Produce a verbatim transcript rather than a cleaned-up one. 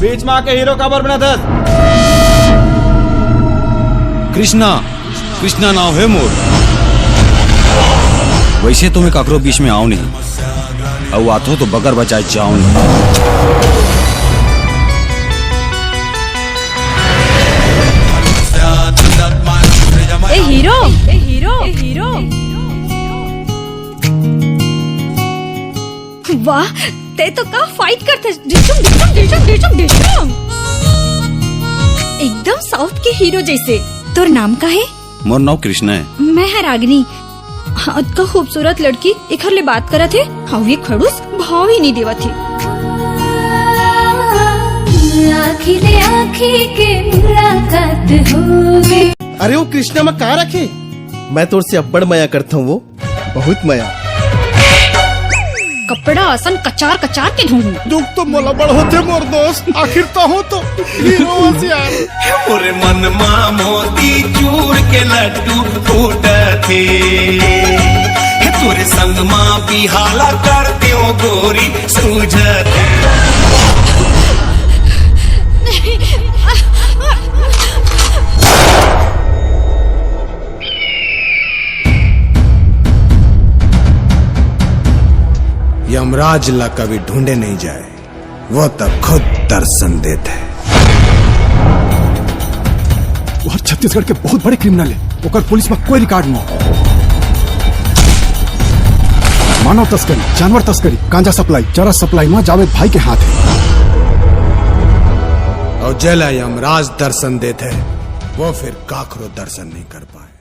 बीच में आके हीरो काबर बनत हस? कृष्णा, कृष्णा नाव हे मोर। वैसे तो मैं काकरो बीच में आव नहीं, अउ आथो तो बगर बचाए जाव नहीं। ए हीरो, ए हीरो, ए हीरो। वाह, ते तो का फाइट करथस। डिशुम, डिशुम, डिशुम, डिशुम, डिशुम। एकदम साउथ के हीरो जैसे। तोर नाम का हे? मोर नाव कृष्णा हे। मैं हा रागनी। हाँ, अतका खूबसूरत लड़की एखर ले बात करत हे। हाँ, ये खड़ूस भाव ही नहीं देवत हे। आँखी ले आँखी के मुलाकात हो गई। अरे वो कृष्णा में का रखे? मैं तोर से अब्बड़ मया करता हूँ वो। बहुत मया। कपड़ा असन कचार कचार के धोहूं। दुख तो मोला बड़ होथे मोर दोस्त, आखिर तहूं तो हीरो हस यार। मोरे मन मा मोती चूर के लड्डू फूटथे, तोरे संग मा बिहाला कर देव गोरी सूझथे। यमराज ला कभी ढूंढे नहीं जाए, वो तो खुद दर्शन देत हे। वो हर छत्तीसगढ़ के बहुत बड़े क्रिमिनल हे, ओकर पुलिस में कोई रिकॉर्ड नहीं। मानव तस्करी, जानवर तस्करी, गांजा सप्लाई, चरस सप्लाई में जावेद भाई के हाथ हे। और जेला यमराज दर्शन देत हे, वो फिर काकरो दर्शन नहीं कर पाए।